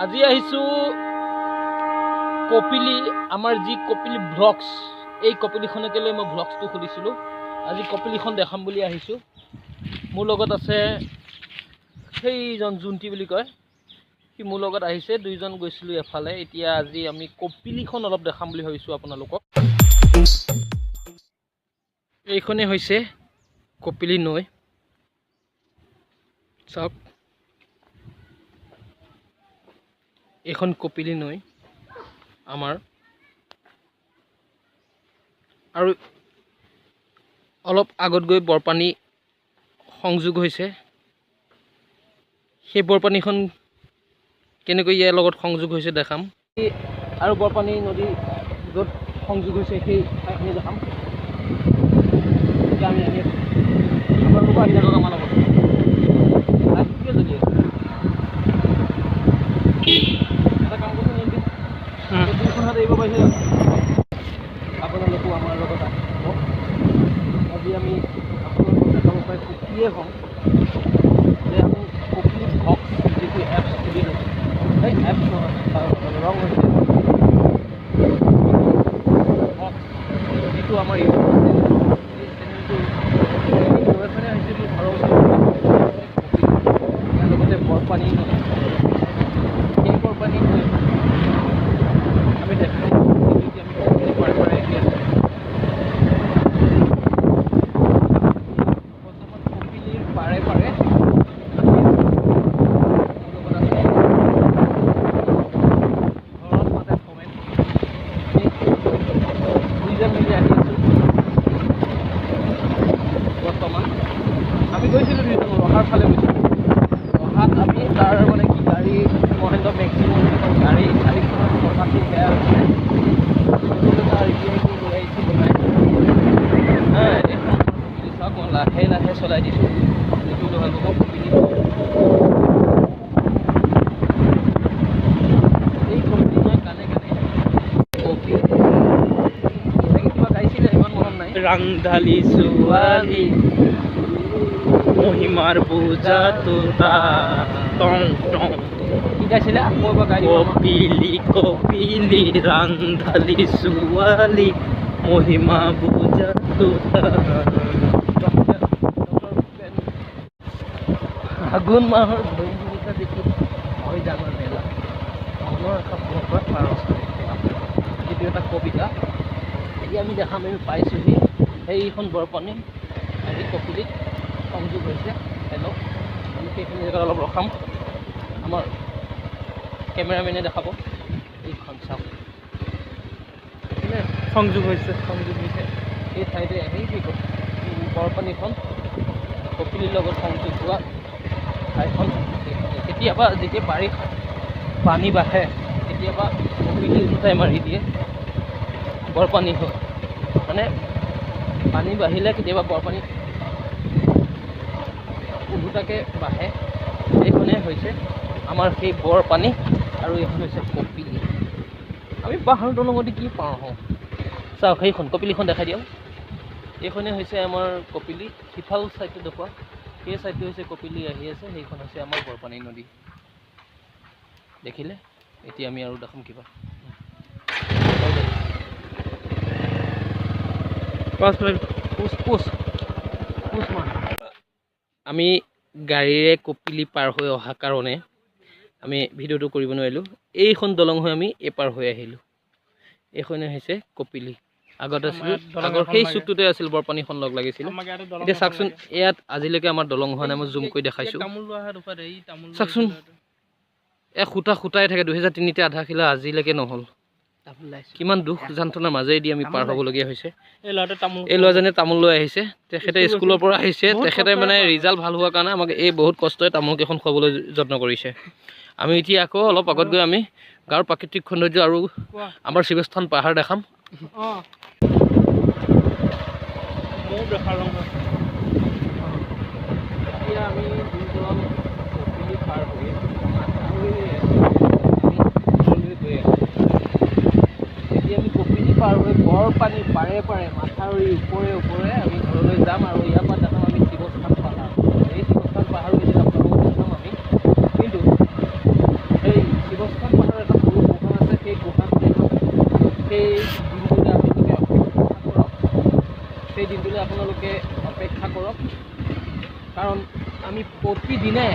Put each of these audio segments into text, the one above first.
আজি আহিছোঁ কপিলি, আমাৰ যি কপিলি ব্লগছ, এই কপিলিখনকে লৈ মই ব্লগছটো খুলিছিলোঁ। আজি কপিলিখন দেখাম বুলি আহিছোঁ। মোৰ লগত আছে সেইজন জোনটি বুলি কয়, সি মোৰ লগত আহিছে। দুইজন গৈছিলোঁ এফালে। এতিয়া আজি আমি কপিলিখন অলপ দেখাম বুলি ভাবিছোঁ আপোনালোকক। এইখনেই হৈছে কপিলি নৈ। চাওক, এইখন কপিলি নৈ আমাৰ। আৰু অলপ আগত গৈ বৰপানী সংযোগ হৈছে। সেই বৰপানীখন কেনেকৈ ইয়াৰ লগত সংযোগ হৈছে দেখাম। আৰু বৰপানী নদী য'ত সংযোগ হৈছে সেই ঠাইখিনি দেখাম। এতিয়া আমি আহি আছোঁ, আপোনালোকো আহি থাকক আমাৰ লগত। লাইটটো কিয় জ্বলি আছে? এটা কাম কৰচোন জলদি, দুইখন হাত এৰিব পাৰিছে জানো? আপোনালোকো আমাৰ লগত আহিব। আজি আমি আপোনালোকক দেখাব পাই সুখীয়ে হ'ম যে আমি কপিলি ভক্স যিটো এপছ খুলিলোঁ, সেই এপছ ৰং হৈছে ভক্স, যিটো আমাৰ ইউটিউব চেনেল, এই চেনেলটো এই নৈখনে হৈছে মোৰ ঘৰৰ ওচৰত, ইয়াৰ লগতে বৰপানী নদী। সেই বৰপানী নৈ আমি দেখাম। কিন্তু এতিয়া আমি কপিলি পাৰে পাৰে আহি আছোঁ। বৰ্তমান কপিলিৰ পাৰে পাৰে আহি আছোঁ। মোৰ লগত আছে ঘৰত মাতে হোমেন। আমি দুইজন মিলি আহি আছোঁ। বৰ্তমান আমি গৈছিলোঁ দুইজন ৰহাৰ ফালে গৈছিলোঁ। ৰহাত আমি তাৰ মানে কি গাড়ী মহেন্দ্ৰ মেক্সিমো যিখন গাড়ী, গাড়ীখনৰ চকাটো বেয়া হৈছিলে, গতিকে তাৰ ৰিপেয়াৰিং কৰি লৈ আহিছোঁ বনাই। হা, এইখন আমাৰ কপিলি। চাওক, মই লাহে লাহে চলাই দিছোঁ, দেখিবলৈ ভাল পাব কপিলি। এই কপিলি নৈ কাণে কাণে কপিলি এনেকৈ কিবা গাইছিলে, ইমান মনত নাই। ৰাংঢালি ছোৱালী মহিমাৰ বুজা তোতা টং টং। কি গাইছিলে আকৌ এবাৰ গাই দিব আমাক। কপিলি কপিলি ৰাংঢালি ছোৱালী মহিমা বুজা তোতা। আঘোণ মাহৰ ভৰি নিশা দেখি হয় ডাঙৰ মেলা, মনৰ আশা পূৰণ কৰা পাৰ খেলা। এইটো এটা কবিতা। এতিয়া আমি দেখাম, আমি পাইছোঁহি সেইখন বৰপানী আজি কপিলিত সংযোগ হৈছে। হেল্ল', আমি সেইখিনি জেগাত অলপ ৰখাম, আমাৰ কেমেৰামেনে দেখাব। এইখন চাওক, সংযোগ হৈছে, সংযোগ হৈছে এই ঠাইতে আহি সেই বৰপানীখন কপিলিৰ লগত সংযোগ হোৱা ঠাইখন এইখনেই। কেতিয়াবা যেতিয়া বাৰিষা পানী বাঢ়ে, কেতিয়াবা কপিলি উলোটাই মাৰি দিয়ে, বৰপানী হয়। মানে পানী বাঢ়িলে কেতিয়াবা বৰপানী ওলোটাকৈ বাঢ়ে। এইখনেই হৈছে আমাৰ সেই বৰপানী আৰু এইখন হৈছে কপিলি। আমি পাহাৰৰ দলঙতে কি পাৰ হওঁ। চাওক, সেইখন কপিলিখন দেখাই দিয়ক। এইখনেই হৈছে আমাৰ কপিলি। সিফাল ছাইডটো দেখুওৱা, সেই ছাইডটো হৈছে কপিলি আহি আছে। সেইখন হৈছে আমাৰ বৰপানী নদী। দেখিলে? এতিয়া আমি আৰু দেখাম কিবা। 5 মিনিট। পোচ পোচ পোচ মান। আমি গাড়ীৰে কপিলি পাৰ হৈ অহা কাৰণে আমি ভিডিঅ'টো কৰিব নোৱাৰিলোঁ। এইখন দলং হৈ আমি এই পাৰ হৈ আহিলোঁ। এইখনেই হৈছে কপিলি। আগত আছিল, আমাৰ ইয়াত দলং আগৰ এখন সেই লাগে। চুকটোতে আছিল বৰপানীখন লগ লাগিছিল। আমাক ইয়াতে দলং এতিয়া এখন চাওকচোন, লাগে। ইয়াত আজিলৈকে আমাৰ দলং হোৱা নাই। মই জুম কৰি দেখাইছোঁ। তামোল লোৱা হয় দুফালে, এই তামোল লৈ চাওকচোন। আহিছিলে এইটো। এই সূতা সূতাই থাকে। 2003তে আধা খিলা আজিলৈকে নহ'ল। কিমান দুখ যন্ত্ৰণাৰ মাজেদি আমি পাৰ হ'বলগীয়া হৈছে। এই ল'ৰাটোৱে তামোল এই ল'ৰাজনে তামোল লৈ আহিছে। তেখেতে স্কুল স্কুলৰ পৰা আহিছে। বহুত তেখেতে কষ্টৰে মানে পাৰ ৰিজাল্ট ভাল হোৱাৰ কাৰণে আমাক এই বহুত কষ্টৰে তামোল কেইখন খুৱাবলৈ যত্ন কৰিছে। আমি এতিয়া আকৌ অলপ আগত গৈ আমি গাঁৱৰ প্ৰাকৃতিক সৌন্দৰ্য আৰু কোৱা। আমাৰ শিৱস্থান পাহাৰ দেখাম। অঁ, ময়ো দেখা ল'ম। এতিয়া আমি দুজন কপিলি পাৰ হৈ মাথাউৰিৰে আমি ঘৰলৈ গৈ আছোঁ। এতিয়া আমি কপিলি পাৰ হৈ বৰপানী পাৰে পাৰে মাথাউৰিৰ ওপৰে ওপৰে আমি ঘৰলৈ যাম। আৰু ইয়াৰ পৰা দেখাম আমি শিৱস্থান পাহাৰ। এই শিৱস্থান পাহাৰো এদিন আপোনালোকক দেখাম আমি। কিন্তু সেই সেই দিনটোলৈ আপোনালোকে অপেক্ষা কৰক, কাৰণ আমি প্ৰতিদিনে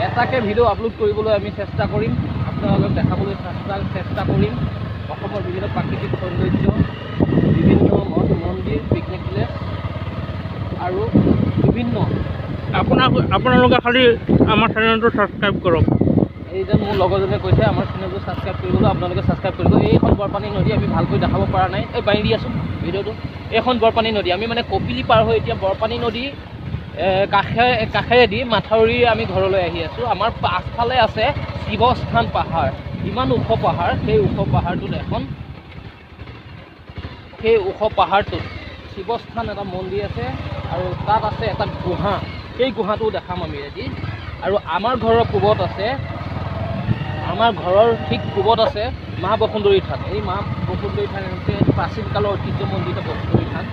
এটাকৈ ভিডিঅ' আপলোড কৰিবলৈ আমি চেষ্টা কৰিম, আপোনালোকক দেখাবলৈ চেষ্টা কৰিম অসমৰ বিভিন্ন প্ৰাকৃতিক সৌন্দৰ্য, বিভিন্ন মঠ মন্দিৰ, পিকনিক প্লেচ আৰু বিভিন্ন। আপোনালোকে খালি আমাৰ চেনেলটো ছাবস্ক্ৰাইব কৰক। এইজন মোৰ লগৰজনে কৈছে আমাৰ চেনেলটো ছাবস্ক্ৰাইব কৰিবলৈ, আপোনালোকে ছাবস্ক্ৰাইব কৰিব। এইখন বৰপানী নদী আমি ভালকৈ দেখাব পৰা নাই, এই বান্ধি দি আছোঁ ভিডিঅ'টো। এইখন বৰপানী নদী, আমি মানে কপিলি পাৰ হৈ এতিয়া বৰপানী নদী কাষেদি মাথাউৰি আমি ঘৰলৈ আহি আছোঁ। আমাৰ পাছফালে আছে শিৱস্থান পাহাৰ, ইমান ওখ পাহাৰ। সেই ওখ পাহাৰটোত এখন, সেই ওখ পাহাৰটোত শিৱস্থান এটা মন্দিৰ আছে আৰু তাত আছে এটা গুহা, সেই গুহাটোও দেখাম আমি আজি। আৰু আমাৰ ঘৰৰ পূবত আছে, আমাৰ ঘৰৰ ঠিক পূবত আছে মা বসুন্ধৰী থান। এই মা বসুন্ধৰী থান হৈছে প্ৰাচীন কালৰ ঐতিহ্যমণ্ডিত বসুন্ধৰী থান।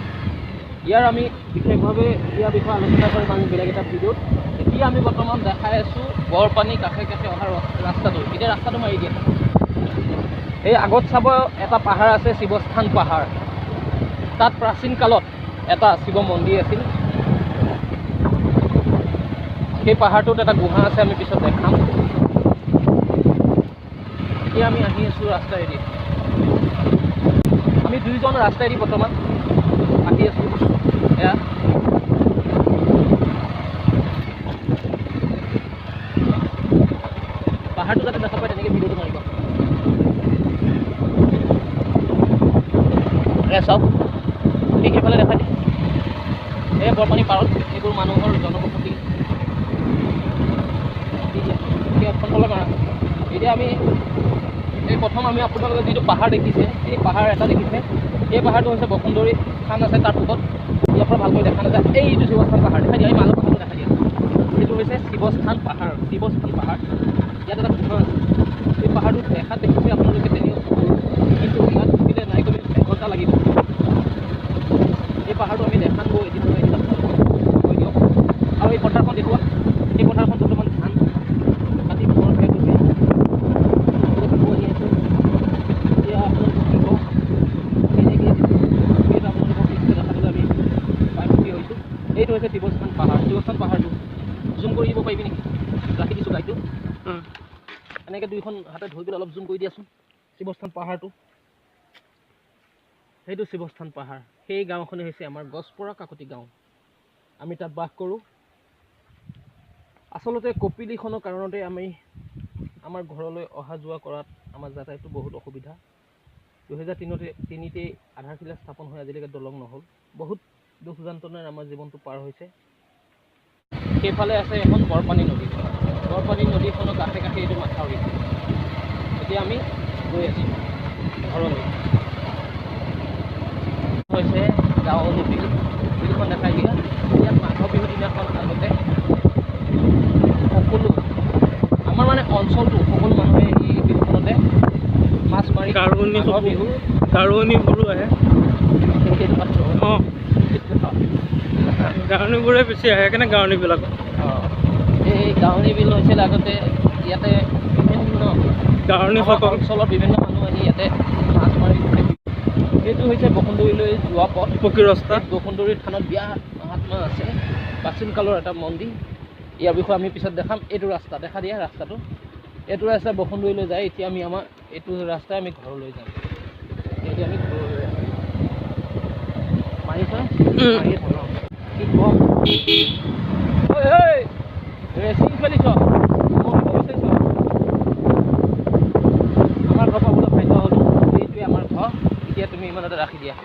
ইয়াৰ আমি বিশেষভাৱে ইয়াৰ বিষয়ে আলোচনা কৰিম আমি বেলেগ এটা ভিডিঅ'ত। এতিয়া আমি বৰ্তমান দেখাই আছোঁ বৰপানী কাষে কাষে অহা ৰাস্তাটো। এতিয়া ৰাস্তাটো মাৰি দিয়া। এই আগত চাব এটা পাহাৰ আছে, শিৱস্থান পাহাৰ। তাত প্ৰাচীন কালত এটা শিৱ মন্দিৰ আছিল। সেই পাহাৰটোত এটা গুহা আছে, আমি পিছত দেখাম। এতিয়া আমি আহি আছোঁ ৰাস্তাইদি, আমি দুইজন ৰাস্তাইদি বৰ্তমান আহি আছোঁ। এয়া পাহাৰটো যাতে দেখা পায় তেনেকৈ ভিডিঅ'টো মাৰিব। এয়া চাওক, ঠিক সেইফালে দেখা দিয়ে এই বৰপানী পাৰত এইবোৰ মানুহৰ জনবসতি। মাৰা। এতিয়া আমি এই প্ৰথম আমি আপোনালোকে যিটো পাহাৰ দেখিছে, এই পাহাৰ এটা দেখিছে, এই পাহাৰটো হৈছে বসুন্ধৰী থান আছে তাৰ পূবত। ইয়াৰ পৰা ভালকৈ দেখা নাযায়। এইটো শিৱস্থান পাহাৰ দেখাই দিয়া, এই মাজৰ পাহাৰটো দেখা দিয়া, সেইটো হৈছে শিৱস্থান পাহাৰ। শিৱস্থান পাহাৰ, ইয়াত এটা গুহা আছে। এই পাহাৰটো দেখাত দেখিছে আপোনালোকে তেনেও, কিন্তু ইয়াত উঠিলে নাই কমেও এঘণ্টা লাগিব। এই পাহাৰটো আমি দেখাম গৈ এদিন নহয় এদিন আপোনালোকক কৈ দিয়ক। আৰু এই পথাৰখন দেখুওৱা, এই পথাৰখন বৰ্তমান ধান কাটি মানুহৰ শেষ হৈছে। আহি আছোঁ এতিয়া আপোনালোকক কি কওঁ, এনেকৈ সেইটো আপোনালোকক দৃশ্য দেখাবলৈ আমি পাই হৈছোঁ। এইটো হৈছে শিৱস্থান পাহাৰ। শিৱস্থান পাহাৰটো জুম কৰি দিব পাৰিবি নেকি? ৰাখি দিছোঁ গাড়ীটো এনেকৈ দুইখন হাতে ধৰি পেলাই অলপ জুম কৰি দিয়াচোন। শিৱস্থান পাহাৰটো, সেইটো শিৱস্থান পাহাৰ। সেই গাঁওখনেই হৈছে আমাৰ গছপৰা কাকতি গাঁও, আমি তাত বাস কৰোঁ। আচলতে কপিলিখনৰ কাৰণতে আমি আমাৰ ঘৰলৈ অহা যোৱা কৰাত আমাৰ যাতায়াতটো বহুত অসুবিধা। 2003তেই আধাৰশিলা স্থাপন হৈ আজিলৈকে দলং নহ'ল। বহুত দুখ যন্ত্ৰণাৰে আমাৰ জীৱনটো পাৰ হৈছে। সেইফালে আছে এখন বৰপানী নদী। বৰপানী নদীখনৰ কাষে কাষে এইটো মাথাউৰি। এতিয়া আমি গৈ আছোঁ ঘৰলৈ। হৈছে গাঁৱলী বিল, বিলখন দেখাই দিয়া। ইয়াত মাঘৰ বিহুৰ দিনাখন আগতে সকলো আমাৰ মানে অঞ্চলটো সকলো মানুহে এই বিলখনতে মাছ মাৰি মাঘৰ বিহু গাৰোণীবোৰো আহে। অঁ, গাৰোণীবোৰে বেছি আহে, সেইকাৰণে গাৰোণীবিলাক। অঁ, এই গাঁৱলী বিল হৈছিল আগতে। ইয়াতে বিভিন্ন গাৰোণীসকল অঞ্চলৰ বিভিন্ন মানুহ আহি ইয়াতে মাছ মাৰি। এইটো হৈছে বসুন্ধৰীলৈ যোৱা পথ, পকী ৰাস্তা। বসুন্ধৰী থানত বিৰাট মহাত্মা আছে, প্ৰাচীন কালৰ এটা মন্দিৰ। ইয়াৰ বিষয়ে আমি পিছত দেখাম। এইটো ৰাস্তা দেখা দিয়া ৰাস্তাটো, এইটো ৰাস্তা বসুন্ধৰীলৈ যায়। এতিয়া আমি আমাৰ এইটো ৰাস্তাই আমি ঘৰলৈ যাম। এতিয়া আমি ঘৰলৈ মাৰিছ মাৰিয়ে থাক। কি কম, ৰেচিং খেলিছ, মৰিব বিচাৰিছ। আমাৰ ঘৰ পাবলৈ ভাগ্য হ'লোঁ। এইটোৱে আমাৰ ঘৰ। এতিয়া তুমি ইমানতে ৰাখি দিয়া।